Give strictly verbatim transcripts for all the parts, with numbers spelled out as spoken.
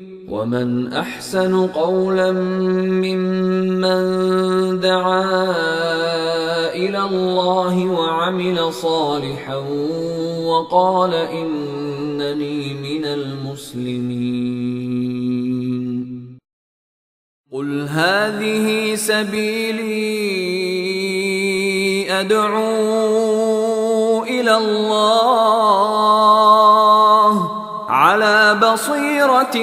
ومن أحسن قولا ممن دعا إلى الله وعمل صالحا وقال إنني من المسلمين. قل هذه سبيلي أدعو إلى الله على بصيرة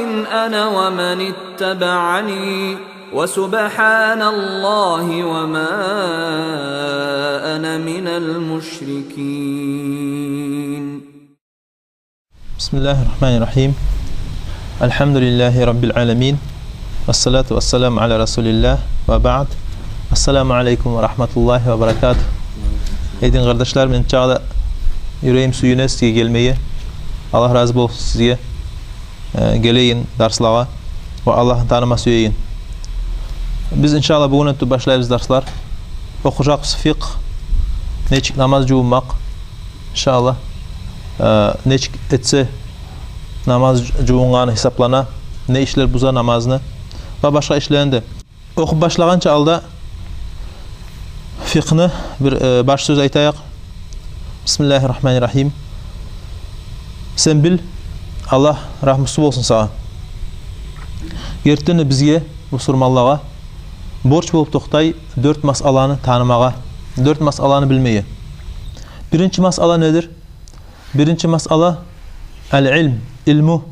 أنا ومن اتبعني وسبحان الله وما أنا من المشركين. بسم الله الرحمن الرحيم. الحمد لله رب العالمين. والصلاة والسلام على رسول الله وبعد. السلام عليكم ورحمة الله وبركاته. Эй дин къардашлар, мен чагъда юрегим сююне сизге гелмеге. Аллагь рази болсун сизге. Э, гелейин дарслагъа ва Аллагьны таныма сюейин. Биз, иншаллагь, бугюн этип башлайбыз дарслар. Охужакъбыз фикъгь, нечик намаз жувунмакъ, иншаллагь, э, нечик этсе намаз жувунгъаны гьисаплана, не ишлер буза намазны ва башгъа ишлерни де. Охуп башлагъанча алда фикъгьны бир, э, баш сёз айтайыкъ. Бисмиллагьи ррагьмани ррагьим. Сен бил, Аллагь рагьмусу болсун сагъа. Гертиден де бизге, бусурманлагъа, борч болуп токътай дёрт масъаланы танымагъа, дёрт масъаланы билмеге. Биринчи масъала недир? Биринчи масъала — ал-илм, илму.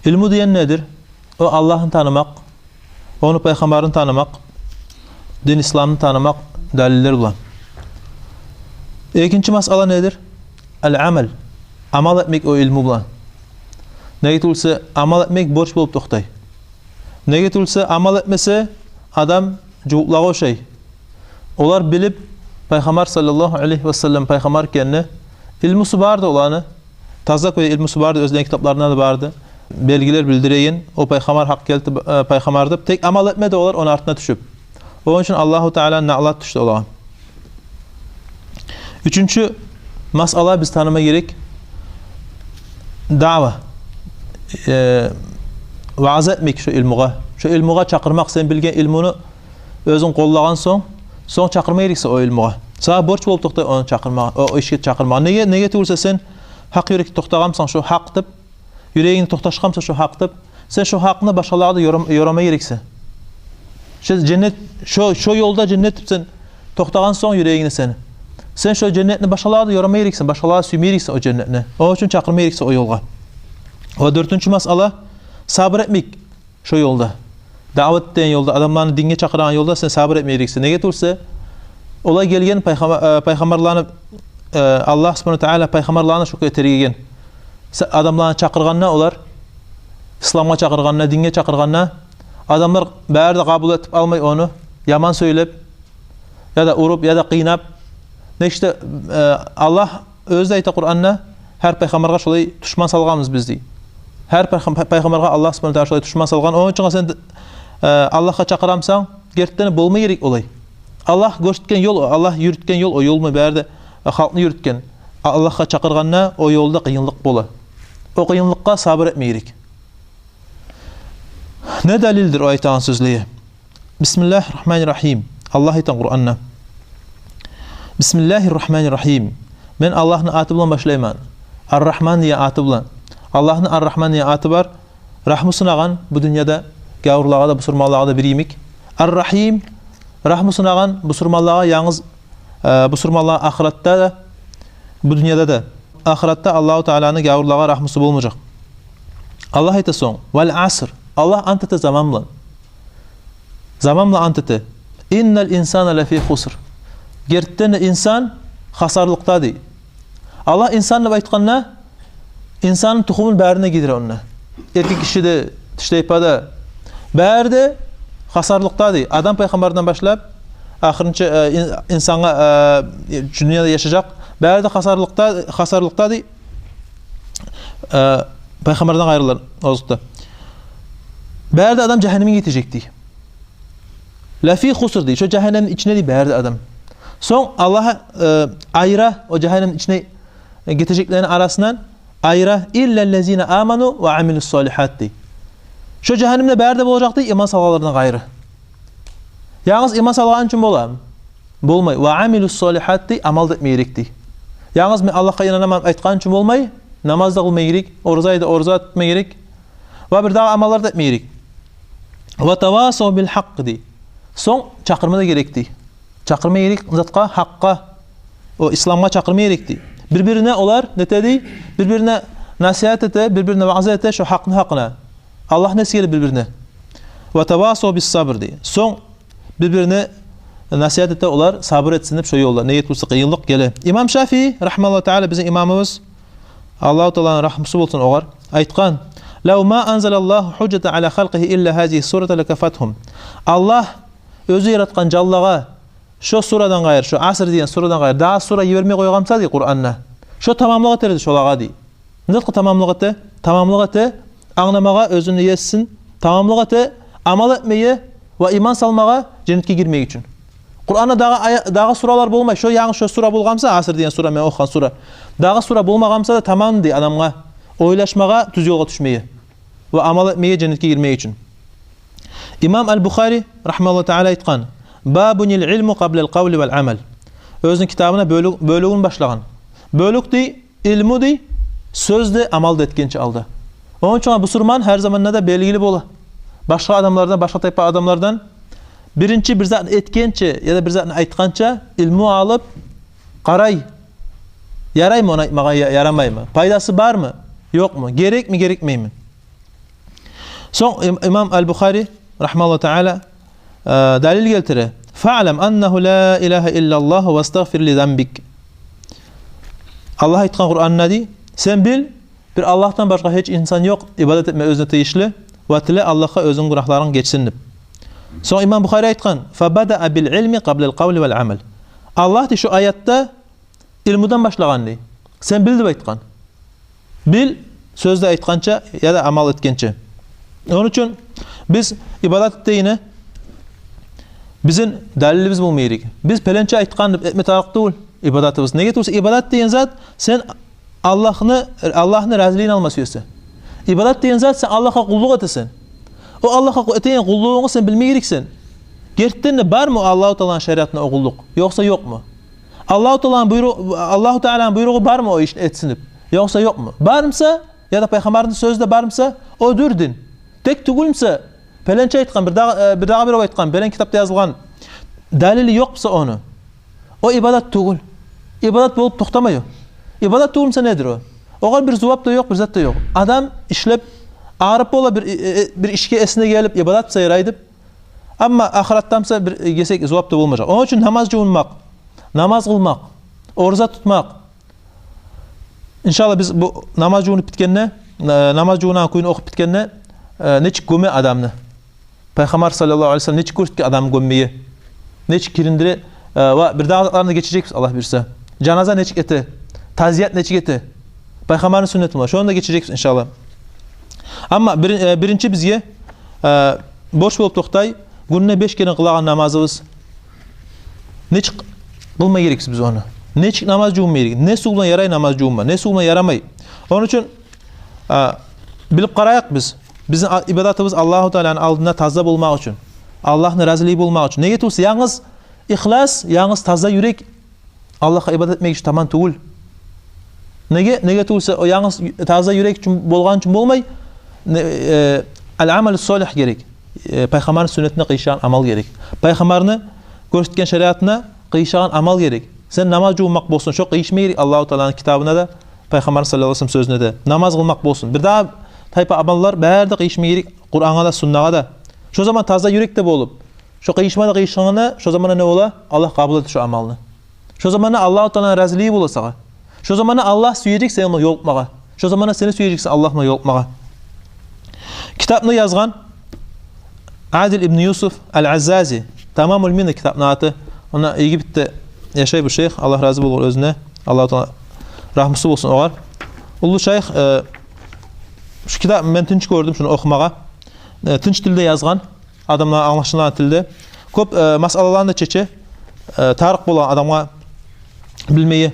Илму деген недир? О Аллагьны танымакъ, ону пайхаммарын танымакъ, дин исламны танымакъ далиллер булан. Экинчи масъала недир? Ал-амал. Амал этмек о илму булан. Неге тюгюлсе, амал этмек борч болуп токътай. Неге тюгюлсе, амал этмесе, адам жугьутлагъа ошай. Олар билип пайхаммар саллаллагьу алайгьи ва саллам пайхаммар экенни, илмусу барды оланы, таза кюйде илмусу барды, оьзлени китапларында да барды. Белгилер билдиреген, о пайхаммар гьакъ гелтирип, э, пайхаммар деп, тек амал этмеди олар ону артына тюшюп. Ону учун Аллагьу Тааланы наълат тюшдю олагъа. Уьчюнчю масъала, биз таныма герек даъва, э, ваъза этмек шо илмугъа. Шо илмугъа чакъырмакъ, сен билген илмуну оьзюнг къоллагъан сонг, сонг чакъырма герексен о илмугъа. Сагъа борч болуп токътай ону чакъырмагъа, о, о ишге чакъырмагъа. Неге, неге тюгюлсе, сен гьакъ юрекде токътагъанмысан шо гьакъ деп, юрегингде токъташгъанмыса шо гьакъ деп, сен шо гьакъны башгъалагъа да ёрам-, ёрама герексен. Шо женнет, шо, шо ёлда женнет деп сен токътагъан сонг юрегингде сени, сен шо женнетни башгъалагъа да ёрама герексен, башгъалагъа сюйме герексен о женнетни. Ону учун чакъырма герексен о ёлгъа. Ва дёртюнчю масъала — сабур этмек. Шо ёлда, даъват деген ёлда, адамланы динге чакъырагъан ёлда сен сабур этме герексен. Неге тюгюлсе, олай гелген пайхамма-, э, пайхаммарланы, э, Аллагь субгьанагьу ва таала пайхаммарланы шо кюйде тергеген. Се-, адамланы чакъыргъанда олар, исламгъа чакъыргъанда, динге чакъыргъанда, адамлар бары да къабул этип алмай ону, яман сёйлеп, яда уруп, яда къыйнап. Нечик де, э, Аллагь оьзю де айта Къуранда: «Гьар пайхаммаргъа шолай душман салгъанбыз биз», — дей. Гьар пайхам-, пай-, пайхаммаргъа Аллагь субгьанагьу ва таала шолай душман салгъан. Ону учун сен, э, Аллагьгъа чакъырамысан, гертиден де болма герек олай. Аллагь гёрсетген ёл, Аллагь юрютген ёл, о ёлмай бары да халкъны юрютген. А Аллагьгъа чакъыргъанда о ёлда къыйынлыкъ бола. О къыйынлыкъгъа сабур этме герек. Не далилдир о айтагъан сёзлеге? Бисмиллагьи ррагьмани ррагьим. Аллагь айта Къуранда: «Бисмиллагьи ррагьмани ррагьим». Мен Аллагьны аты булан башлайман. Ар-Рагьман деген аты булан. Аллагьны Ар-Рагьман деген аты бар. Рагьму сунагъан бу дюньяда гавурлагъа да, бусурманлагъа да бир йимик. Ар-Рагьим, рагьму сунагъан бусурманлагъа янгыз, э, бусурманлагъа ахыратда да, бу дюньяда да. Ахыратда Аллагьу Тааланы гавурлагъа рагьмусу болмажакъ. Аллагь айта сонг: «Вал аср». Аллагь ант эте заман булан. Заман булан ант эте. «Иннал инсана лафи хуср». Гертиден де инсан хасарлыкъда, дей. Аллагь инсан деп айтгъанда, инсанны тухумун барын да гийире онда. Эркек киши де, тиштайпа да, бары да хасарлыкъда, дей. Адам пайхаммардан башлап, ахырынчы, э, ин-, инсангъа, э, дюньяда яшажакъ, бары да хасарлыкъда, хасарлыкъда, дей. Э, пайхаммардан къайрылар озокъда. Бары да адам жагьаннемге гетежек, дей. «Лафи хуср», дей. Шо жагьаннемни ичинде, дей, бары да адам. Сонг Аллагь, э, айыра о жагьаннемни ичине гетежеклени арасындан айыра: «Иллаллазина аману ва амилус салихат», дей. Шо жагьаннемде бары да болажакъ дей, иман салгъанлардан къайры. Янгыз иман салгъан учун боламы? Болмай. «Ва амилус салихат» дей, амал да этме герек дей. Янгыз «мен Аллагьгъа инанаман» айтгъан учун болмай, намаз да къылма герек, ораза айда ораза тутма герек. Ва бир дагъы амаллар да этме герек. «Ва тавасав бил гьакъ» дей. Сонг чакъырма да герек дей. Чакъырма герек затгъа, гьакъгъа, о исламгъа чакъырма герек дей. Бир-бирине олар нете дей, бир-бирине насигьат эте, бир-бирине ваъза эте шо гьакъны гьакъына. Аллагьны эсгере бир-бирине. «Ва тавасав бис сабр» дей. Сонг бир-бирине насигьат эте олар, сабур этсин деп шо ёлда. Неге тюгюл буса къыйынлыкъ геле. Имам Шафии, рагьимагьуллагьу таала, бизин имамыбыз, Аллагьу тааланы рагьмусу болсун огъар, айтгъан: «Лав ма анзалаллагьу гьужжатан ала халкъигьи илла гьазигьи сурата лакафатгьум». Аллагь оьзю яратгъан жанлагъа шо сурадан къайры, шо Аср деген сурадан къайры дагъы сура йибермей къойгъан буса дей Къуранда, шо тамамлыкъ этер эди шолагъа дей. Не затгъа тамамлыкъ эте? Тамамлыкъ эте англамагъа оьзюню есин, тамамлыкъ эте амал этмеге ва иман салмагъа, женнетге гирмек учун. Къуранда дагъы ая-, дагъы суралар болмай, шо янгыз шо сура болгъан буса, Аср деген сура, мен охугъан сура, дагъы сура болмагъан буса да тамам дей адамгъа ойлашмагъа, тюз ёлгъа тюшмеге ва амал этмеге, женнетге гирмек учун. Имам Аль-Бухари, рагьимагьуллагьу таала, айтгъан: «Бабунил илму къаблал къавли вал амал». Оьзюню китабына бёлюк, бёлюгюн башлагъан. Бёлюк дей, илму дей, сёз де, амал да этгенче алда. Ону учун бусурман гьар заманда да белгили бола башгъа адамлардан, башгъа тайпа адамлардан. Биринчи бир затны этгенче яда бир затны айтгъанча илму алып къарай. Яраймы ону айтмагъа, я-, ярамаймы? Пайдасы бармы, ёкъму? Герекми, герекмейми? Сонг им-, имам Аль-Бухари, рагьимагьуллагьу таала, э, далил гелтире: «Фаълам аннагьу ла илагьа иллаллагьу вастагъфир ли занбик». Аллагь айтгъан Къуранда дей: «Сен бил, бир Аллагьдан башгъа гьеч инсан ёкъ ибадат этме оьзюне тийишли, ва тиле Аллагьгъа оьзюнг гюнагьларынг гечсин», – деп. Сонг имам Бухари айтгъан: «Фабадаа бил илми къаблал къавли вал амал». Аллагь дей шо аятда илмудан башлагъан дей. «Сен бил», – деп айтгъан. Бил, сёз де айтгъанча яда амал этгенче. Ону учун биз ибадат этейик, бизин далилибиз болма герек. Биз пеленче айтгъан деп этме тарыкъ тюгюл ибадатыбыз. Неге тюгюл буса, ибадат деген зат сен Аллагьны, Аллагьны разилигин алма сюесен. Ибадат деген зат сен Аллагьгъа къуллукъ этесен. О Аллагьгъа къу-, этеген къуллугъунгну сен билме герексен. Гертиден де бармы о Аллагьу тааланы шариатында о къуллукъ, ёкъса ёкъму? Аллагьу тааланы буйру-, Аллагьу тааланы буйругъу бармы о ишни этсин деп, ёкъса ёкъму? Бар буса, яда пайхаммарны сёзю де бар буса, о дюр дин. Тек тюгюл буса, пеленче айтгъан, бир дагъы, э, бир дагъы бирев айтгъан, пелен китапда язылгъан далили ёкъ буса ону, о ибадат тюгюл. Ибадат болуп токътамай о. Ибадат тюгюл буса недир о? Огъар бир зувап да ёкъ, бир зат да ёкъ. Адам ишлеп, арып бола, бир, э, э, бир ишге эсине гелип, ибадат буса ярай деп. Амма ахыратда буса бир, э, гесек зувап да болмажакъ. Ону учун намаз жувунмакъ, намаз къылмакъ, ораза тутмакъ. Иншаллагь, биз бу намаз жувунуп битгенде, э, намаз жувунагъан кюйню охуп битгенде, э, нечик гёме адамны? Пайхаммар саллаллагьу алайгьи ва саллам нечик гёрсетген адамны гёммеге? Нечик кириндире, э, ва бир дагъы затланы да гечежекбиз, Аллагь буюрса. Жаназа нечик эте? Тазият нечик эте? Пайхаммарны сюннети булан. Шону да гечежекбиз, иншаллагь. Амма бир-, э, биринчи бизге, э, борч болуп токътай гюнде беш керен къылагъан намазыбыз. Нечик къылма герекбиз биз ону? Нечик намаз жувунма герек? Не сув булан ярай намаз жувунма, не сув булан ярамай? Ону учун, а, билип къарайыкъ биз. Бизин а-, ибадатыбыз Аллагьу тааланы алдында таза болмакъ учун, Аллагьны разилиги болмакъ учун. Неге тюгюл буса, янгыз ихлас, янгыз таза юрек Аллагьгъа ибадат этмек учун таман тюгюл. Неге? Неге тюгюл буса, о янгыз ю-, таза юрек учун болгъан учун болмай. Не, э, аль-амалу солигь герек. Э, пайхаммарны сюннетине къыйышагъан амал герек. Пайхаммарны гёрсетген шариатына къыйышагъан амал герек. Сен намаз жувунмакъ болсун, шо къыйышма герек Аллагьу тааланы китабына да, пайхаммарны саллаллагьу алайгьи ва саллам сёзюне де. Намаз къылмакъ болсун, бир дагъы тайпа амаллар бары да къыйышма герек Къурангъа да, суннагъа да. Шо заман таза юрек де болуп, шо къыйышма да къыйышгъанда, шо заманда не бола? Аллагь къабул эте шо амалны. Шо заманда Аллагьу тааланы разилиги бола сагъа. Шо заманда Аллагь сюежек сени булан ёлукъмагъа. Шо заманда сени сюежек сен Аллагь булан ёлукъмагъа. Китапны язгъан Адил ибн Юсуф аль-Аззази, «Тамамуль Минна» китапны аты. Онда Египетде яшай бу шейх, Аллагь рази болгъур оьзюне. Аллагьу таала рагьмусу болсун огъар. Уллу шейх, э, шу китап, мен тынч гёрдюм шуну охумагъа. Э, тынч тилде язгъан, адамлагъа англашылагъан тилде. Кёп, э, масъалаланы да чече, э, тарыкъ болагъан адамгъа билмеге.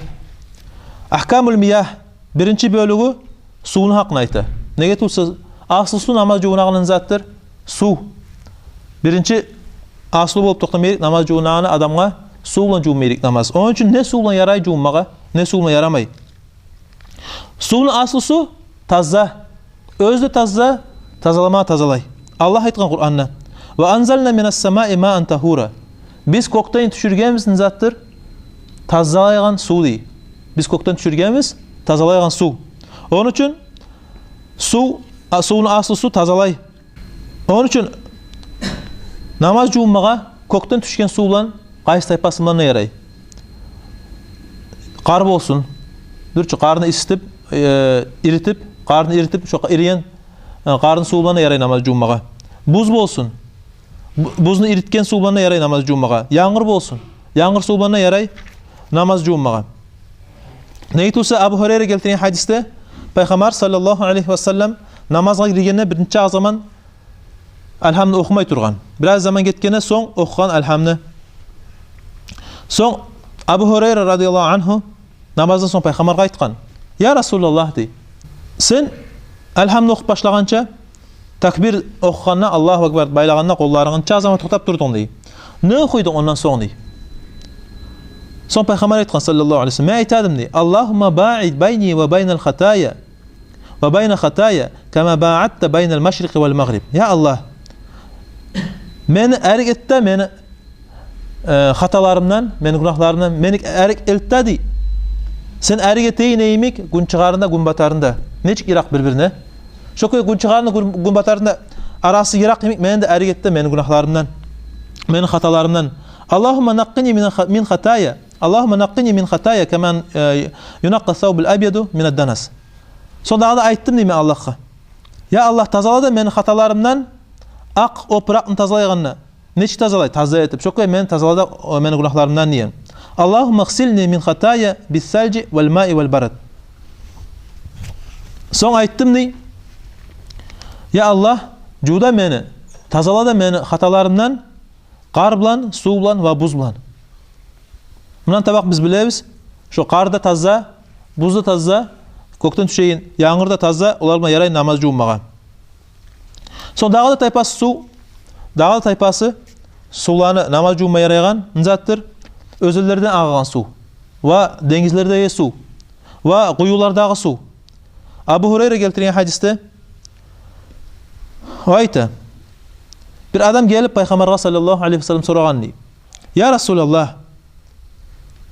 Агькамуль Миягь, биринчи бёлюгю сувну гьакъын айта. Неге тюгюл буса, Аслусу намаз жувунагъанны затдыр сув. Биринчи аслу болуп токътама герек намаз жувунагъаны адамгъа, сув булан жувунма герек намаз. Ону учун не сув булан ярай жувунмагъа, не сув булан ярамай. Сувну аслусу таза. Оьзю де таза, тазалама тазалай. Аллагь айтгъан Къуранда: «Ва анзална минас самаи маан тагьура». Биз кёкден тюшюргенбиз не затдыр тазалайгъан сув, дей. Биз кёкден тюшюргенбиз тазалайгъан сув. Ону учун сув, а, сувну аслусу тазалай. Ону учун намаз жувунмагъа кёкден тюшген сув булан, къайсы тайпасы булан да ярай. Къар болсун. Дюр чю, къарны иситип, э, иритип, къарны иритип, шо ириген, э, къарны сув булан да ярай намаз жувунмагъа. Буз болсун. Бу-, бузну иритген сув булан да ярай намаз жувунмагъа. Янгур болсун. Янгур сув булан да ярай намаз жувунмагъа. Неге тюгюл де Абу Гьурайра гелтирген гьадисде Пайхаммар саллаллагьу алайгьи ва саллам намазгъа гиргенде биринчи заман Алгьамны охумай тургъан. Бираз заман гетгенден сонг охугъан Алгьамны. Сонг Абу Гьурайра радияллагьу ангьу намаздан сонг Пайхаммаргъа айтгъан: «Я Расулаллагь, — дей, — сен Алгьамны охуп башлагъанча, такбир охугъанда, Аллагьу акбар байлагъанда къолларынгны нече заман токътап турдунг?» — дей. «Не охуйдунг ондан сонг?» — дей. Сонг Пайхаммар айтгъан саллаллагьу алайгьи ва саллам: «Мен айтадым, — дей, — Аллагьумма баид байни ва байнал хатая, ва байна хатая, кама баадта байнал машрикъи вал магъриб. Я Аллагь, мени арек эт де мени, э, хаталарымдан, мени гюнагьларымдан мени арек эт де, — дей, — сен арек этеген йимик гюнчыгъарында, гюнбатарында. Нечик йыракъ бир-бирине. Шо кюй гюнчыгъарында, гюн-, гюнбатарында арасы йыракъ йимик, мени де арек эт де мени гюнагьларымдан, мени хаталарымдан. Аллагьумма накъкъини мин ха-, мин хатая, Аллагьумма накъкъини мин хатая, кама, э, юнакъкъа савбул абьяду минад данас». Сонг дагъы да айтдым, — дей, — мен Аллагьгъа: «Я Аллагь, тазала да мени хаталарымдан, акъ опуракъны тазалайгъанда нечик тазалай, таза этип, шо кюй мени тазала да, о, мени гюнагьларымдан», — деген. «Аллагьумма гъсилни мин хатая биссалжи вал маи вал барад». Сонг айтдым, — дей, — я Аллагь, жув да мени, тазала да мени хаталарымдан къар булан, сув булан ва буз булан. Мундан табакъ биз билебиз, шо къар да таза, буз да таза, кёкден тюшеген янгур да таза, олар булан ярай намаз жувунмагъа. Сонг дагъы да тайпасы сув, дагъы да тайпасы сувланы намаз жувунма ярайгъан не затдыр: оьзенлерден агъагъан сув ва денгизлердеги сув ва къуюлардагъы сув. Абу Гьурайра гелтирген гьадисде о айта: бир адам гелип Пайхаммаргъа саллаллагьу алайгьи ва саллам сорагъан, — дей: «Я Расулаллагь,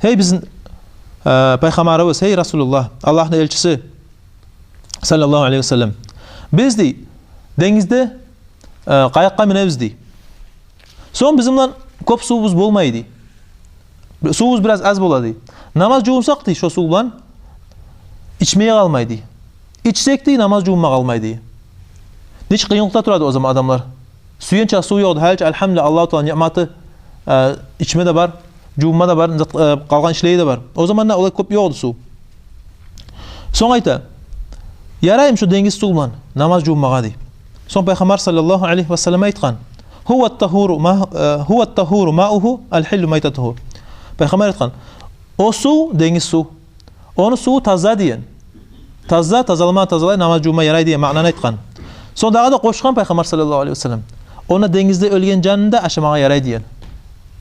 гьей бизин, э, Пайхаммарыбыз, гьей Расулаллагь, Аллагьны элчиси саллаллагьу алайгьи ва саллам, биз, — дей, — денгизде, э, къайыкъгъа минебиз, — дей. — Сонг бизин булан кёп сувубуз болмай, — дей. — Сувубуз бираз аз бола, — дей. — Намаз жувунсакъ, — дей, — шо сув булан, ичмеге къалмай, — дей. — Ичсек, — дей, — намаз жувунма къалмай, — дей. — Нечик къыйынлыкъда турады о заман адамлар. Сюйгенче сув ёкъ эди, гьали чи, альгьамдулиллагь, Аллагьу Тааланы ниъматы, э, ичме де бар, жувунма да бар, зат, э, къалгъан ишлеге де бар. О заманда олай кёп ёкъ эди сув». Сонг айта: «Яраймы шо денгиз сув булан намаз жувунмагъа?» — дей. Сонг Пайхаммар саллаллагьу алайгьи ва саллам айтгъан: «Гьува тагьуру ма-, э, гьува тагьуру маугьу, аль-гьиллу майтатугьу». Пайхаммар айтгъан: «О сув, денгиз сув, ону суву таза, — деген. — Таза, тазалама тазалай, намаз жувунма ярай», — деген маънаны айтгъан. Сонг дагъы да къошгъан Пайхаммар саллаллагьу алайгьи ва саллам: «Онда денгизде оьлген жанны да ашамагъа ярай», — деген.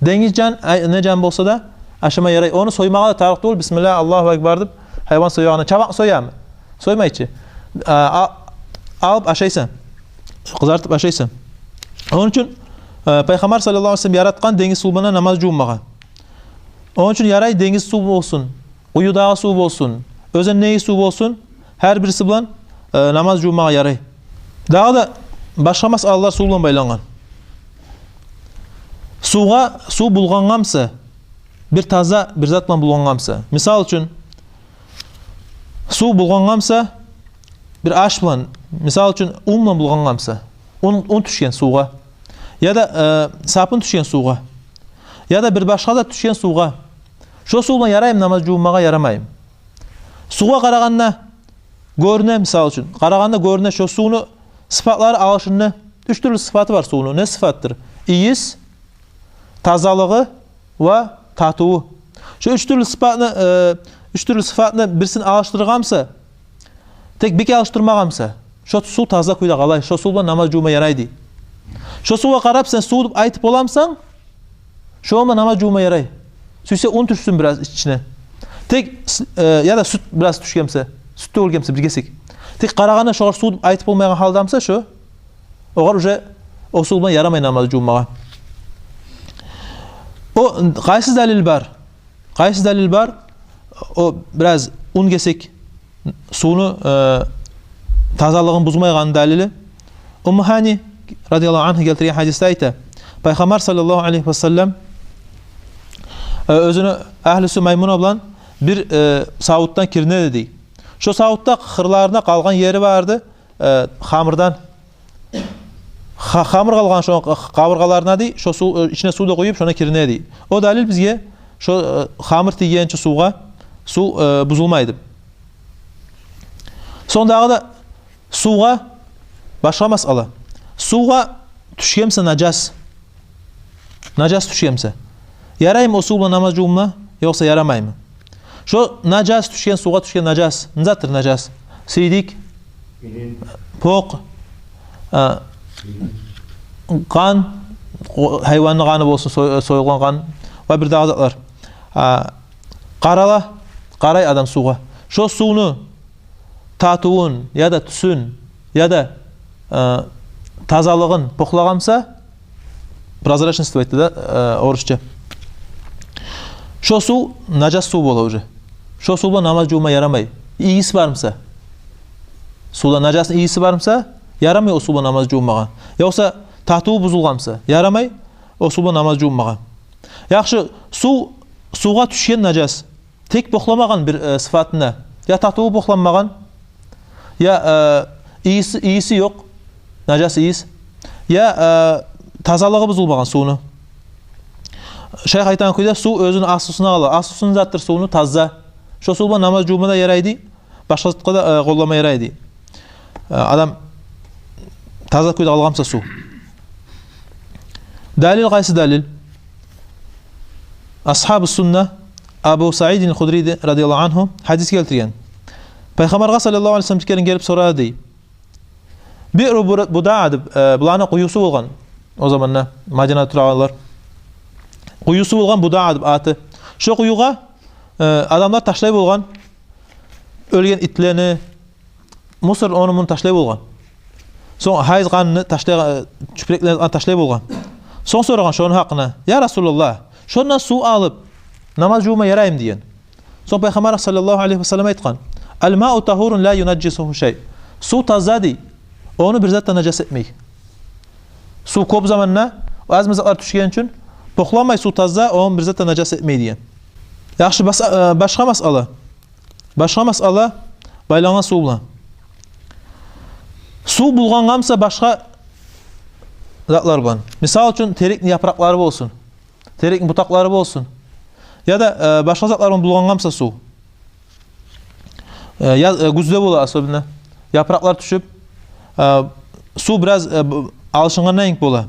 Денгиз жан, ай, не жан болса да ашама ярай. Ону соймагъа да тарыкъ тюгюл, бисмиллагь, Аллагьу акбар деп, гьайван соягъанда, чабакъ соямы? Соймай чы. А, а, алып ашайсан, къызартып ашайсан. Ону учун, э, Пайхаммар саллаллагьу алайгьи ва саллам яратгъан денгиз сув булан намаз жувунмагъа. Ону учун ярай денгиз сув болсун, къуюдагъы сув болсун, оьзендеги сув болсун, гьар бириси булан, э, намаз жувунмагъа ярай. Дагъы да башгъа масъалалар сув булан байлангъан. Сувгъа, сув булгъангъа буса, бир таза бир зат булан булгъангъа буса. Мисал учун, сув булгъангъа буса, бир аш булан, мисал учун, ун булан булгъангъа буса, ун, ун тюшген сувгъа, яда, э, сапун тюшген сувгъа, яда бир башгъа зат тюшген сувгъа, шо сув булан яраймы намаз жувунмагъа, ярамаймы? Сувгъа къарагъанда гёрюне, мисал учун, къарагъанда гёрюне, шо сувну сыфатлары алышынды. Уьч тюрлю сыфаты бар сувну. Не сыфатдыр? Ийис, тазалыгъы ва татыву. Шо уьч тюрлю сыфатны, э, уьч тюрлю сыфатны бирисин алышдыргъан буса, тек бек алышдырмагъан буса, Шо сув таза кюйде къалай, шо сув булан намаз жувма ярай дей. Шо сувгъа къарап сен сув деп айтып боламысан, шо булан намаз жувма ярай. Сюйсе, ун тюшсюн бираз ичине. Тек с-, э, яда сют бираз тюшгенмиса, сют тёгюлгенмиса бир гесек. Тек къарагъанда шогъар сув деп айтып болмайгъан гьалдамыса шо, огъар уже о сув булан ярамай намаз жувмагъа. О, къайсы далил бар? Къайсы далил бар? О бираз ун гесек сувну, э, тазалыгъын бузмайгъан далили. Умму Гьани радияллагьу ангьа гелтирген гьадисде айта, Пайхаммар саллаллагьу алайгьи ва саллам, э, оьзюню агьлюсю Маймуна булан бир, э, савутдан кирине эди дей. Шо савутда къырларына къалгъан ери бар эди, э, хамырдан. Ха-, хамыр къалгъан шо къ-, къабургъаларына дей, шо сув, э, ичине сув да къуюп, шонда кирине дей. О далил бизге шо, э, хамыр тийгенче сувгъа, сув, э, бузулмай деп. Сонг дагъы да сувгъа башгъа масъала. Сувгъа тюшгенмиса нажас, нажас тюшгенмиса, яраймы о сув булан намаз жувма, ёкъса ярамаймы? Шо нажас тюшген, сувгъа тюшген нажас. Не затдыр нажас? Сийдик, покъ, а, къан, о, гьайванны къаны болсун, сой-, союлгъан къан ва бир дагъы затлар. А, къарала, къарай адам сувгъа. Шо сувну татывун, яда тюсюн, яда, э, тазалыгъын похлагъанмыса, прозрачность деп айта да, э, орусча. Шо сув нажас сув бола уже. Шо сув булан намаз жувма ярамай. Ийиси бармыса, сувда нажасны ийиси бармыса, ярамай о сув булан намаз жувмагъа. Ёкъса татыву бузулгъанмыса, ярамай о сув булан намаз жувмагъа. Яхшы, сув, сувгъа тюшген нажас тек похламагъан бир, э, сыфатына. Я татыву похланмагъан, я, э, ийиси, ийиси ёкъ, нажас ийис. Я, э, тазалыгъы бузулмагъан сувну. Шайх айтагъан кюйде, сув оьзюню аслусуна къала. Аслусу не затдыр сувну? Таза. Шо сув булан намаз жувма да ярай дей, башгъа затгъа да, э, къоллама ярай дей. Э, адам таза кюйде къалгъанмыса сув. Далил, къайсы далил? Асгьабу сунна Абу Саидин Худри де, радияллагьу ангьу, гьадис гелтирген. Пайхаммаргъа саллаллагьу алайгьи ва саллам бир керен гелип сорады дей. Биъру Бура-, Будаа деп, э, буланы къуюсу болгъан. О заманда Мадинада турагъанлар. Къуюсу болгъан Будаа деп аты. Шо къуюгъа, э, адамлар ташлай болгъан оьлген итлени, мусор, ону-муну ташлай болгъан. Сонг гьайыз къанны ташлай, э, чюпюреклени ташлай болгъан. Сонг сорагъан шону гьакъына: «Я Расулаллагь, шондан сув алып намаз жувма яраймы?» — деген. Сонг Пайхаммар саллаллагьу алайгьи ва саллам айтгъан: «Ал-мау тагьурун ла юнажжисугьу шай». Сув таза дей, ону бир зат да нажас этмей. Сув кёп заманда, аз-маз затлар тюшген учун похламай, сув таза, ону бир зат да нажас этмей деген. Яхшы, бас-, э, башгъа масъала. Башгъа масъала байлангъан сув булан. Сув булгъангъанмыса башгъа затлар булан. Мисал учун, терекни япыракълары болсун, терекни бутакълары болсун, яда, э, башгъа затлар булан булгъангъанмыса сув. Э, яз, э, гюзде бола особенно. Япыракълар тюшюп, э, сув бираз, э, б-, алышынгъандай йимик бола.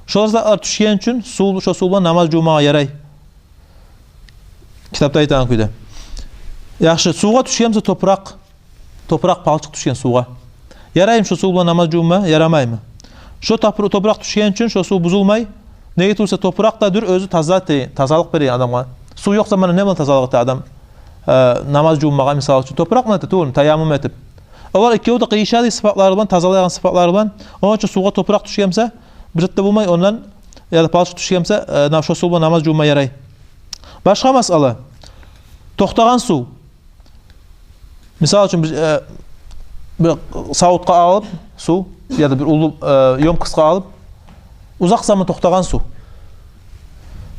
Шо затлар тюшген учун сув, шо сув булан намаз жувмагъа ярай. Китапда айтагъан кюйде. Яхшы, сувгъа тюшгенмиса топуракъ, топуракъ, палчыкъ тюшген сувгъа, яраймы шо сув булан намаз жувма, ярамаймы? Шо топур-, топуракъ тюшген учун шо сув бузулмай. Неге тюгюл де топуракъ да дюр оьзю таза те-, тазалыкъ береген адамгъа. Сув ёкъ заманда не булан тазалыкъ эте адам, э, намаз жувмагъа, мисал учун? Топуракъ булан эте тюгюлмю, таяммум этип? Олар экеви де къыйышады сыфатлары булан, тазалайгъан сыфатлары булан. Ону учун сувгъа топуракъ тюшгенмиса, бир зат да болмай ондан, яда палчыкъ тюшгенмиса, э, на-, шо сув булан намаз жувма ярай. Башгъа масъала. Токътагъан сув. Мисал учун, бир, э, бир савутгъа алып сув, яда бир уллу, э, ёмкостгъа алып, узакъ заман токътагъан сув.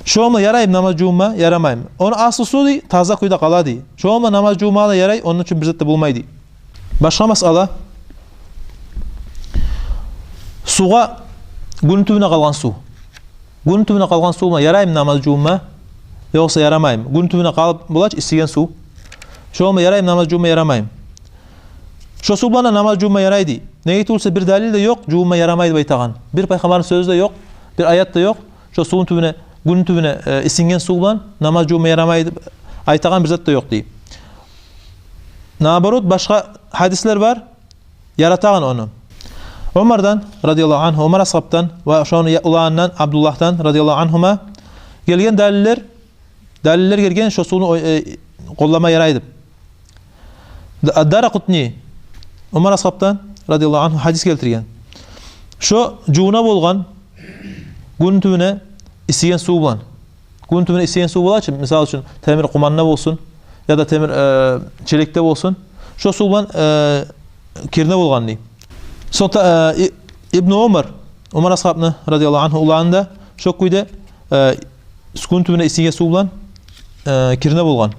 Шо булан яраймы намаз жувма, ярамаймы? Ону аслусу дей, таза кюйде къала дей. Шо булан намаз жувма да ярай, ону учун бир зат да болмай дей. Башгъа масъала. Сувгъа, гюн тюбюне къалгъан сув. Гюн тюбюне къалгъан сув булан яраймы намаз жувма, ёкъса ярамаймы? Гюн тюбюне къалып бола чы исиген сув. Шо булан яраймы намаз жувма, ярамаймы? Шо сув булан да намаз жувма ярай дей. Неге тюгюл де бир далил де ёкъ жувма ярамай деп айтагъан. Бир пайхаммарны сёзю де ёкъ, бир аят да ёкъ. Шо сувну тюбюне, гюн тюбюне, э, исинген сув булан намаз жувма ярамай деп айтагъан бир зат да ёкъ дей. Наоборот, башгъа гьадислер бар. яратагъан ону. Умардан, радияллагьу ангьу, Умар асгьабдан ва шону я-, уланындан Абдуллагьдан, радияллагьу ангьума, гелген далиллер, далиллер гелген, шо сувну о-, э, къоллама ярай деп. Д-, Ад-Даракъутни Умар асгьабдан, радияллагьу ангьу, гьадис гелтирген. Шо жувуна болгъан гюн тюбюне исиген сув булан. Гюн тюбюне исиген сув бола чы, мисал учун, темир къуманда болсун, яда темир, э, челекде болсун, шо сув булан, э, кирине болгъан дей. Сонг да, э, И-, Ибну Умар, Умар асгьабны, радияллагьу ангьу, уланы да шо кюйде, э, гюн тюбюне исиген сув булан, э, кирине болгъан.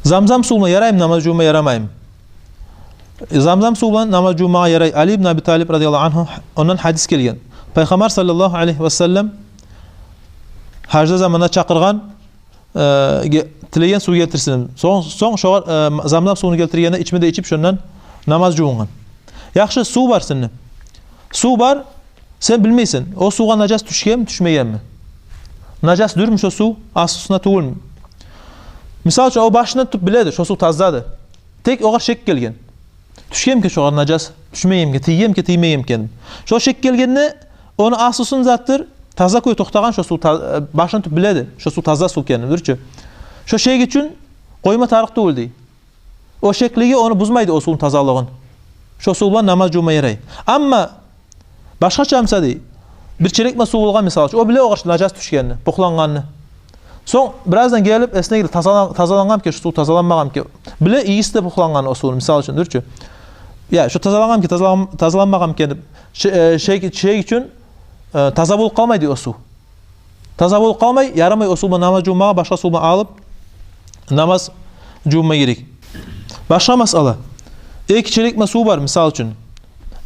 Замзам сув булан яраймы намаз жувма, ярамаймы? Замзам сув булан намаз жувмагъа ярай. Али ибн Аби Талиб, радияллагьу ангьу, ондан гьадис гелген. Пайхаммар, саллаллагьу алайгьи ва саллам, гьажда заманда чакъыргъан, э, ге-, тилеген сув гелтирсин. Сонг, сонг шогъар, э, замзам сувну гелтиргенде ичме де ичип, шондан намаз жувунгъан. Яхшы, сув бар сени. Сув бар, сен билмейсен, о сувгъа нажас тюшгенми, тюшмегенми? Нажас дюрмю шо сув, аслусуна тюгюлмю? Мисал учун, о башындан тутуп биледи, шо сув тазады. Тек огъар шек гелген. Тюшгенмикен шогъар нажас, тюшмегенмикен, тийгенмикен, тиймегенмикен. Шо шек гелгенде, ону аслусун затдыр, таза кюй токътагъан шо сув, та-, башындан тутуп биледи, шо сув таза сув экенин, дюр чю. Шо шек учун къойма тарыкъ тюгюл дей. О шеклиги ону бузмайды, о сувну тазалыгъын. Шо сув булан намаз жувма ярай. Амма башгъача, мисал дей, бир челекме сув болгъан, мисал учун, о биле огъар нажас тюшгенни, пухлангъанны. Сонг бираздан гелип эсине гелди, тазалан-, тазалангъанмикен, шо сув тазаланмагъанмикен. Биле ийиси де пухлангъан о сувну, мисал учун, дюр чю. Я, шо тазалангъанмикен, тазалан-, тазаланмагъанмыкен деп, ше-, э, шек, шек учун, э, таза болуп къалмайды о сув. Таза болуп къалмай, ярамай о сув булан намаз жувмагъа, башгъа сув булан алып намаз жувма герек. Башгъа масъала. Эки челекме сув бар, мисал учун.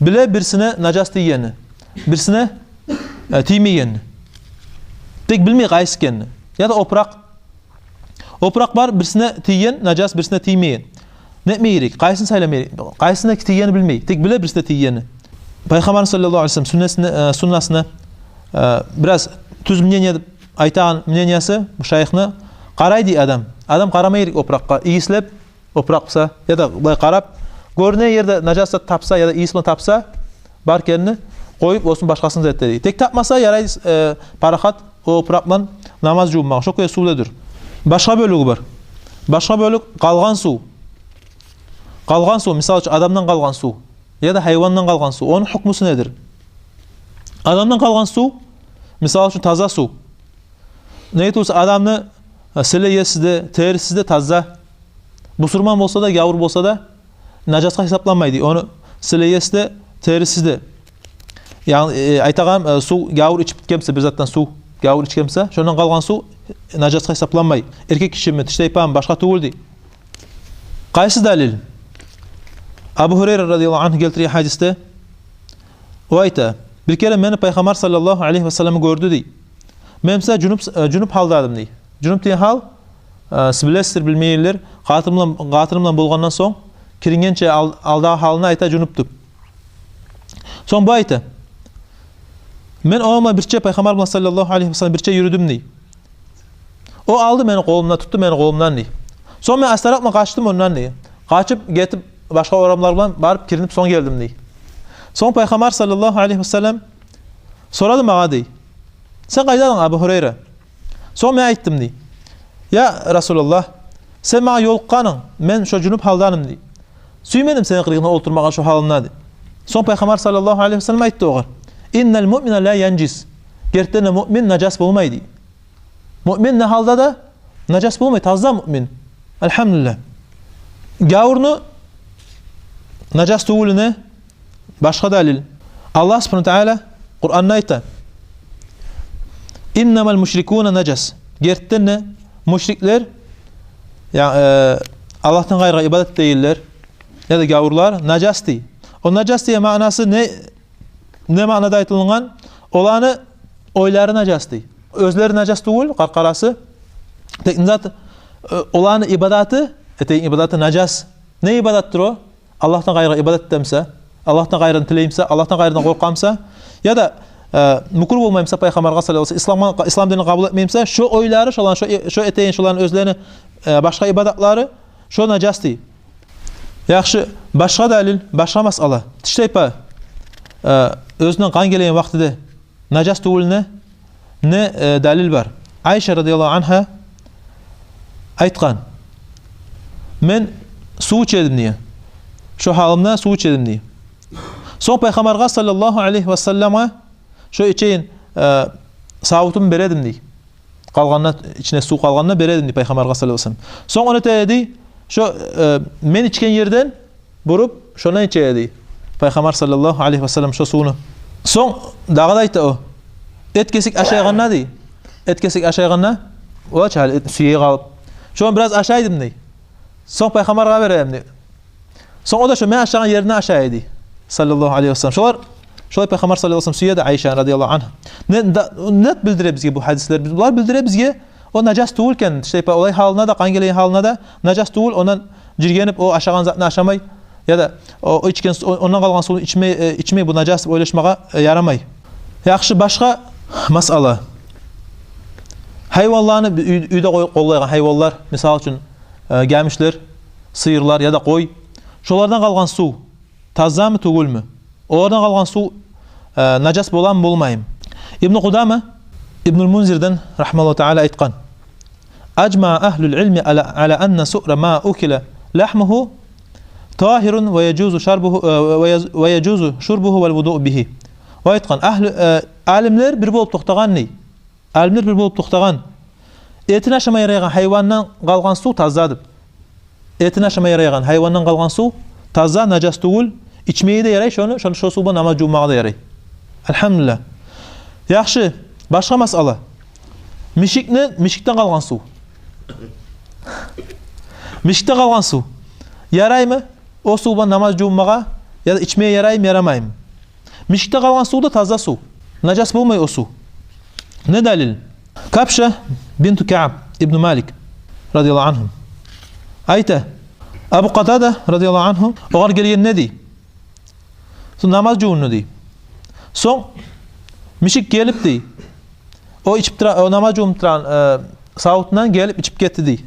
Биле бирисине нажас тийгенни, бирисине, э, тиймегенни. Тек билмей къайсы экенни. Яда опуракъ. Опуракъ бар, бирисине тийген нажас, бирисине тиймеген. Не этме герек? Къайсын сайлама герек? Къайсына тийгенни билмей. Тек биле бирисине тийгенни. Пайхаммар, саллаллагьу алайгьи ва саллам, суннасына, э, суннасына, э, бираз тюз мнение деп айтагъан мнениясы бу шайыхны: къарай дей адам. Адам къарама герек опуракъгъа. Ийислеп опуракъ буса, яда булай къарап, гёрюнеген ерде нажас зат тапса, яда ийис булан тапса, бар экенни къоюп, оьзюню башгъасын зат эте дей. Тек тапмаса, ярай, э, парахат о опуракъ булан намаз жувунмагъа. Шо кюйде сув да дюр. Башгъа бёлюгю бар. Башгъа бёлюк — къалгъан сув. Къалгъан сув, мисал учун, адамдан къалгъан сув яда гьайвандан къалгъан сув. Ону гьукмусу недир? Адамдан къалгъан сув, мисал учун, таза сув. Неге тюгюл эсе адамны, э, силе еси де, териси де таза. Бусурман болса да, гявур болса да, нажасгъа гьисапланмай дей. Ону силе еси де, териси де. Яни, э, айтагъаным, э, сув, гявур ичип битген буса, бир затдан сув гявур ичген буса, шондан къалгъан сув нажасгъа гьисапланмай. Эркек гишими, тиштайпамы, башгъа тюгюл дей. Къайсы далил? Абу Гьурайра, радияллагьу ангьу, гелтирген гьадисде, о айта: «Бир керен мени Пайхаммар, саллаллагьу алайгьи ва саллам, гёрдю», — дей. «Мен буса жунуп, э, жунуп гьалда эдим», — дей. Жунуп деген гьал, э, сиз билесиздир, билмейгенлер, къатыны булан, къатыны булан болгъандан сонг, кирингенче ал-, алдагъы гьалын айта жунуп деп. Сонг бу айта: «Мен ону булан бирче, Пайхаммар булан, саллаллагьу алайгьи ва саллам, бирче юрюдюм», — дей. «О алды мени къолумдан, тутду мени къолумдан», — дей. «Сонг мен астаракъ булан къачдым ондан», — дей. «Къачып гетип, башгъа орамлар булан барып киринип, сонг гелдим», — дей. Сонг Пайхаммар, саллаллагьу алайгьи ва саллам, сорады магъа, дей: «Сен къайдадынг, Абу Гьурайра?» Сонг мен айтдым, дей: «Я Расулаллагь, сен магъа ёлукъгъанынг, мен шо жунуп гьалда эдим, — дей. — Сюймедим сени къырыйынгда олтурмагъа шо гьалымда», — дей. Сонг Пайхаммар, саллаллагьу алайгьи ва саллам, айтды огъар: «Иннал муъмина ла янжис». Гертиден де, муъмин нажас болмай, дей. Муъмин не гьалда да нажас болмай, таза муъмин. Альгьамдулиллагь. Гявурну нажас тюгюлюне башгъа далил. Аллагь субгьанагьу ва тааля Къуранда айта: «Иннамал мушрикуна нажас». Гертиден де, мушриклер, я, э, Аллагьдан къайрыгъа ибадат этегенлер, яда гявурлар нажас, дей. О нажас деген маънасы не, не маънада айтылынгъан? Оланы ойлары нажас, дей. Оьзлери нажас тюгюл, къаркъарасы. Тек не зат, э, оланы ибадаты, этеген ибадаты нажас. Не ибадатдыр о? Аллагьдан къайрыгъа ибадат этемисе, Аллагьдан къайрыдан тилеймисе, Аллагьдан къайрыдан къоркъамыса, яда, э, мюкюр болмаймыса Пайхаммаргъа, саллаллагьу алайгьи ва саллам, исламгъа, ислам динин къабул этмеймисе, шо ойлары, шоланы, шо, шо этеген, шоланы оьзлени, э, башгъа ибадатлары, шо нажас, дей. Яхшы, башгъа далил, башгъа масъала. Тиштайпа, э, оьзюнден къан гелеген вакътиде нажас тюгюлюне не, э, далил бар? Айша радияллагьу ангьа айтгъан: «Мен сув иче эдим, – дей. – Шо гьалымда сув иче эдим», – дей. Сонг Пайхаммаргъа саллаллагьу алайгьи ва салламгъа шо ичеген, э, савутумну бере эдим, – дей. – Къалгъанына, ичине сув къалгъанына бере эдим, – дей, – Пайхаммаргъа саллаллагьу алайгьи ва саллам. Сонг о не эте эди? Шо, э, мен ичген ерден буруп, шондан иче эди Пайхаммар саллаллагьу алайгьи ва саллам шо сувну. Сонг дагъы да айта о: «Эт кесек ашайгъанда, – дей, – эт кесек ашайгъанда, о чагъы эт сюеги къалып, шону бираз ашай эдим, – дей. – Сонг Пайхаммаргъа бере эдим, – дей. – Сонг о да шо мен ашагъан еринден ашай эди, саллаллагьу алайгьи ва саллам». Шолар, шолай Пайхаммар саллаллагьу алайгьи ва саллам сюе эди Айшаны, радияллагьу ангьа. Не да, не билдире бизге бу гьадислер? Биз, булар билдире бизге о нажас тюгюл экен, тиштайпа, олай гьалына да, къан гелеген гьалына да нажас тюгюл, ондан жиргенип, о ашагъан затны ашамай, яда о, о ичген су-, о, ондан къалгъан сувну ичмей, э, ичмей, бу нажас деп ойлашмагъа, э, ярамай. Яхшы, башгъа масъала. Гьайванланы, уьй-, уьйде къой-, къоллайгъан гьайванлар, мисал учун, э, гамишлер, сыйырлар яда къой. Шолардан къалгъан сув тазамы, тюгюлмю? Олардан къалгъан сув, э, нажас боламы, болмаймы? Ибну Къудама Ибнул Мунзирден, рагьмагьуллагьу таала, айтгъан: «Ажмаа агьлул илми ала, ала анна суъра ма укила лагьмугьу тагьирун ва яжузу шарбугьу, э, ва яз-, ва яжузу шурбугьу вал вудуу бигьи». О айтгъан: «Агьлу, э, алимлер бир болуп токътагъан, – дей. – Алимлер бир болуп токътагъан. Этин ашама ярайгъан гьайвандан къалгъан сув таза деп. Этин ашама ярайгъан гьайвандан къалгъан сув таза, нажас тюгюл, ичмеге де ярай шону, шону, шо сув булан намаз жувунмагъа да ярай». Альгьамдулиллагь. Яхшы, башгъа масъала. Мишикни, мишикден къалгъан сув. Мишикден къалгъан сув. Яраймы о сув булан намаз жувунмагъа, яда ичмеге яраймы, ярамаймы? Мишикден къалгъан сув да таза сув. Нажас болмай о сув. Не далил? Кабша бинту Кааб ибну Малик, радияллагьу ангьум, айта: Абу Къатада, радияллагьу ангьу, огъар гелген, – дей, – сонг намаз жувунду, – дей. – Сонг мишик гелип, – дей, – о ичип тура, о намаз жувунуп турагъан, э, савутундан гелип ичип гетди, – дей.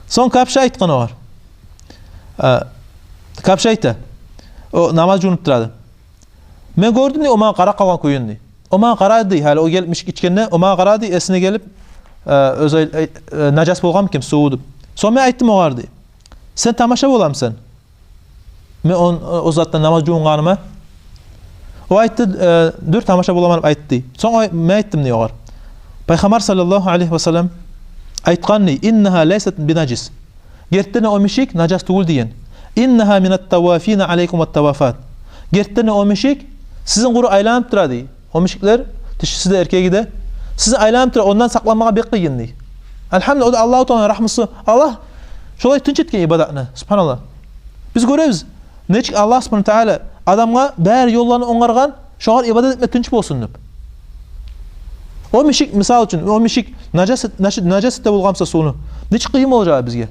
Сонг Кабша айтгъан огъар. Э, Кабша айта, о намаз жувунуп турады. Мен гёрдюм, – дей, – о магъа къарап къалгъан кююн, – дей. – О магъа къарады, – дей, – гьали о гелип мишик ичгенде, о магъа къарады, – дей, – эсине гелип, э, оьзю ай-, ай-, э, нажас болгъанмы экен суву деп. Сонг мен айтдым огъар, – дей: – Сен тамаша боламысан мен он-, о затдан намаз жувунгъаныма? О айтды: э, дюр, тамаша боламан деп айтды, – дей. – Сонг о ай-, мен айтдым, – дей, – огъар: Пайхаммар саллаллагьу алайгьи ва саллам айтгъан, – дей, – иннагьа лайсат бинажис. Гертиден де о мишик нажас тюгюл, – деген. – Иннагьа минат тавафина алайкум ват тавафат. Гертиден де о мишик сизин къуру айланып тура, – дей. – О мишиклер, тишиси де, эркеги де, сизин айланып тура, ондан сакъланмагъа бек къыйын, – дей. Альгьамдулиллагь, о да Аллагьу Тааланы рагьмусу. Аллагь шолай тынч этген ибадатны, субгьаналлагь. Биз гёребиз, нечик Аллагь субгьанагьу ва таала адамгъа бары ёлланы онгаргъан, шогъар ибадат этме тынч болсун деп. О мишик, мисал учун, о мишик нажас, нажас, нажас эте болгъан буса сувну, нечик къыйын болажакъ бизге?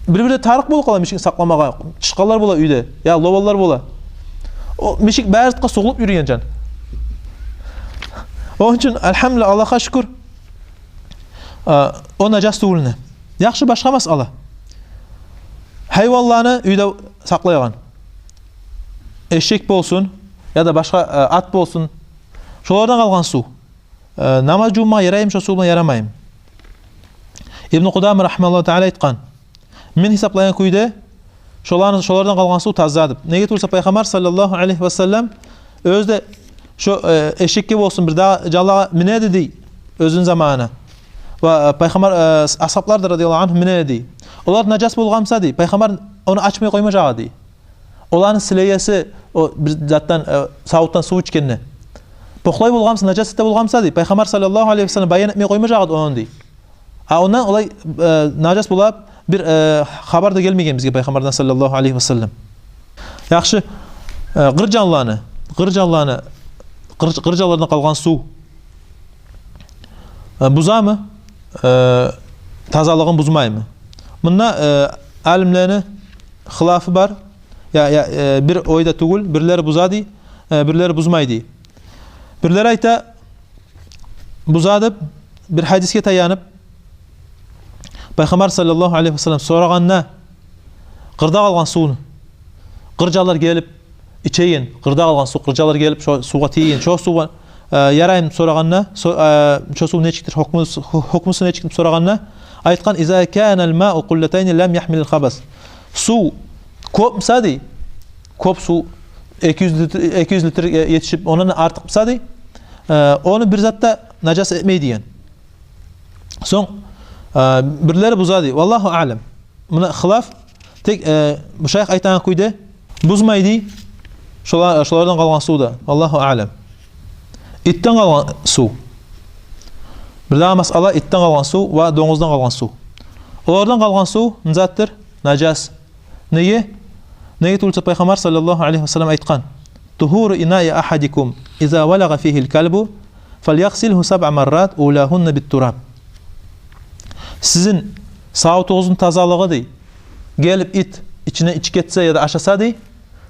Бир-бирде тарыкъ болуп къала мишикни сакъламагъа, чычкъанлар бола уьйде, я лобанлар бола. О мишик бары затгъа сугъулуп юрюген жан. Ону учун, альгьамдулиллагь, Аллагьгъа шюкюр, а, о нажас тюгюлюне. Яхшы, башгъа масъала. Гьайванланы уьйде сакълайгъан, эшек болсун, яда башгъа, э, ат болсун, шолардан къалгъан сув, э, намаз жувунмагъа яраймы шо сув булан, ярамаймы? Ибну Къудама рагьимагьуллагьу таала айтгъан: мен гьисаплагъан кюйде, шоланы, шолардан къалгъан сув таза деп. Неге тюгюл буса, Пайхаммар саллаллагьу алайгьи ва саллам оьзю де шо, э, эшекге болсун, бир дагъы жанлагъа мине эди, – дей, – оьзюню заманына. Ва, э, Пайхаммар, э, асгьаблар да, радияллагьу ангьум, мине эди, – дей. – Олар нажас болгъан буса, – дей, – Пайхаммар ону ачмай къоймажакъ эди. Оланы силегеси, о бир затдан, э, савутдан сув ичгенде, бокълай болгъан буса, нажас эте болгъан буса, – дей, – Пайхаммар саллаллагьу алайгьи ва саллам баян этмей къоймажакъ эди ону, – дей. – А ондан олай, э, нажас бола деп бир, э, хабар да гелмеген бизге Пайхаммардан саллаллагьу алайгьи ва саллам. Яхшы, э, къыр жанланы, къыр жанланы, къыр, къыр жанлардан къалгъан сув, э, бузамы, э, тазалыгъын бузмаймы? Мунда, э, алимлени хилафы бар. Я, я, э, бир ой да тюгюл, бирлери буза дей, э, бирлери бузмай дей. Бирлери айта, буза деп, бир гьадисге таянып, Пайхаммар саллаллагьу алайгьи ва саллам сорагъанда, къырда къалгъан сувну, къыржалар гелип ичеген, къырда къалгъан сув, къыржалар гелип шо сувгъа тийген, шо сувгъа, э, яраймы деп сорагъанда, со-, э, шо сув нечикдир, гьукму, гьукмусу нечикдир деп сорагъанда, айтгъан: «Иза канал мау къуллатайни лам яхмилил хабас». Сув кёп буса дей, кёп сув, эки юз литр, эки юз литр, э, етишип, ондан артыкъ буса дей, э, ону бир зат да нажас этмей деген. Сонг, э, бирлери буза дей. Валлагьу аълам. Муна хилаф, тек, э, бу шайх айтагъан кюйде бузмай дей, шола-, шолардан къалгъан сув да. Валлагьу аълам. Итден къалгъан сув. Бирдагъы масъала: итден къалгъан сув ва донгуздан къалгъан сув. Олардан къалгъан сув не затдыр? Нажас. Неге? Неге тюгюл буса Пайхаммар саллаллагьу алайгьи ва саллам айтгъан: «Тугьуру инаи агьадикум иза валагъа фигьил калбу фальягъсилгьу сабъа маррат улагьунна бит тураб». Сизин савутугъузну тазалыгъы дей, гелип ит ичине ичип гетсе яда ашаса дей,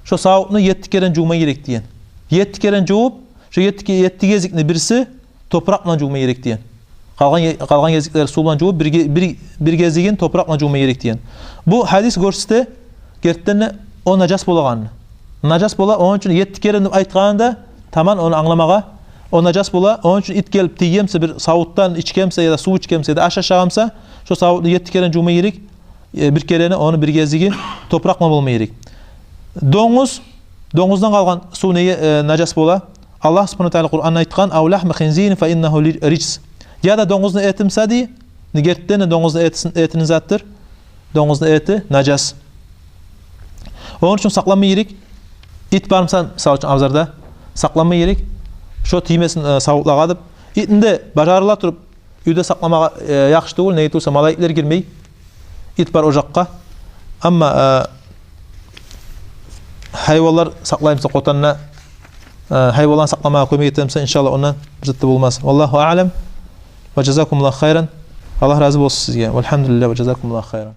шо савутну етти керен жувма герек деген. Етти керен жувуп, шо етти ке-, етти гезикни бириси топуракъ булан жувма герек деген. Къалгъан е-, къалгъан гезиклери сув булан жувуп, бир ге-, бир, бир гезигин топуракъ булан жувма герек деген. Бу гьадис гёрсете, гертиден де, о нажас болагъанны. Нажас бола, ону учун етти керен деп айтгъаны да таман ону англамагъа. О нажас бола, ону учун ит гелип тийгенсе, бир савутдан ичгенсе яда сув ичгенсе яда аш ашагъанса, шо савутну етти керен жувма герек, э, бир керени, ону бир гезиги топуракъ булан болма герек. Донгуз, донгуздан къалгъан сув неге, э, нажас бола? Аллагь субгьанагьу ва тагьала Къуранда айтгъан: «Ав лагьма хинзирин фа иннагьу ли-, рижс». Яда донгузну эти буса дей, гертиден де донгузну эти, эти не затдыр? Донгузну эти нажас. Ону учун сакъланма герек. Ит бар буса, мисал учун, абзарда, сакъланма герек. Шо тиймесин, э, савутлагъа деп. Итни де бажарыла туруп уьйде сакъламагъа, э, яхшы тюгюл, неге тюгюл буса малайиклер гирмей ит бар ожакъгъа. Амма, э, гьайванлар сакълай буса, къотанда, э, гьайванланы сакъламагъа кёмек эте буса, иншааллагь, ондан бир зат да болмас. Валлагьу аълам. Ва жазакумуллагьу хайран. Аллагь рази болсун сизге. Валгьамдулиллагь, ва жазакумуллагьу хайран.